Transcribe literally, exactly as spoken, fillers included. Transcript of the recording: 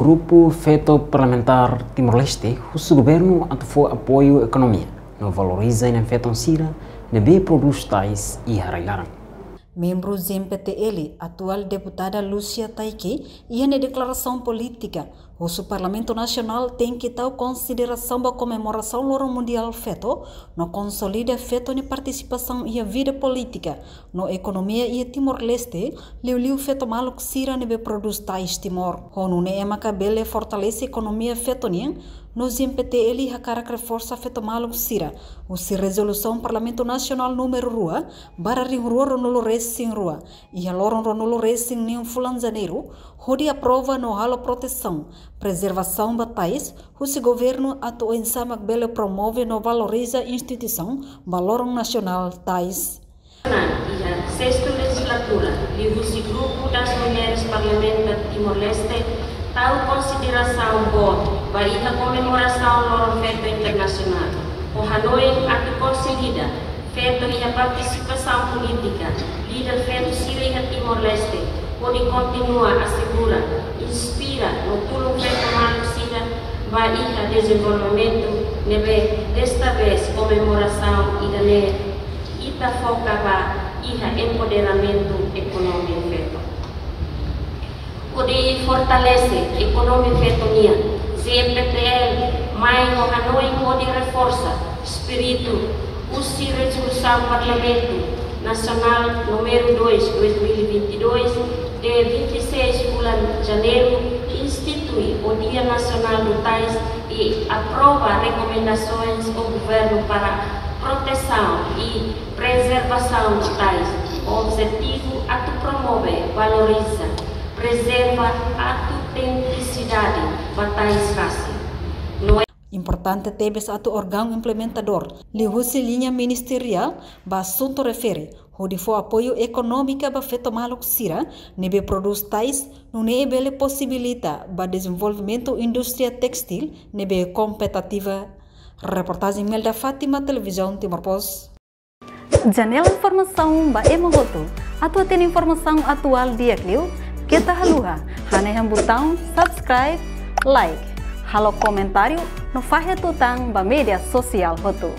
Grupu Feto Parlamentár Timor-Leste husu governu atu fó apoiu ekonomia no valoriza inan-feton sira ne'ebé prodús tais iha rai-laran. Membru G M P T L, atuál deputada Lúcia Taiki, iha nia deklarasaun polítika, husu Parlamentu Nasionál tenke tau konsiderasaun ba komemorasaun Loron Mundiál Feto, no konsolida feto nia partisipasaun iha vida polítika no ekonomia iha Timor-Leste, liuliu feto maluk sira ne'ebé prodús tais Timor. Ho nune'e maka bele fortalese ekonomia feto nian, no G M P T L hakarak reforsa feto maluk sira, husi rezolusaun Parlamentu Nasionál númeru rua, barra rihun rua ruanulu resin rua, iha loron ruanulu resin neen fulan Janeiru, hodi aprova no halo protesaun, prezervasaun ba tais, husi governu atu oinsá mak bele promove no valoriza instituisaun ba Loron Nasionál Tais. Iha sestu lejizlatura, liuhusi Grupu das Mulheres Parlamenta Timor-Leste, tau konsiderasaun boot ba iha komemorasaun Loron Feto Internasionál, ho hanoin atu konsolida feto iha partisipasaun polítika, líder feto sira iha Timor-Leste, hodi kontinua asegura, inspira, no tulun feto maluk sira ba iha dezenvolvimentu ne'ebé desta vez komemorasaun ida-ne'e ita foka ba iha empoderamentu ekonomia feto. Hodi fortalese ekonomia feto nian, G M P T L mai ho hanoin hodi reforsa espíritu husi rezolusaun Parlamentu Nasionál númeru dois, dois mil e vinte e dois, de vinte e seis fulan Janeiru, institui o Dia Nasionál do Tais e aprova rekomendasoens ao governu para protesaun i prezervasaun tais, ho objetivu atu promove, valoriza, prezerva autentisidade ba tais rasik. No importante tebes atu órgaun implementadór, liuhusi liña ministeriál ba asuntu refere, hodi fó apoiu ekonómika ba feto maluk sira ne'ebé prodús tais, nune'e bele posibilita ba dezenvolvimentu indústria testíl ne'ebé kompetitiva. Reportajen Imelda Fátima, Televizaun Timor Post. Janela informasaun ba ema hotu. Atu hatene informasaun atuál di'ak liu, keta haluha hanehan butaun subscribe, like, halo komentáriu no fahe tutan ba média sosiál hotu.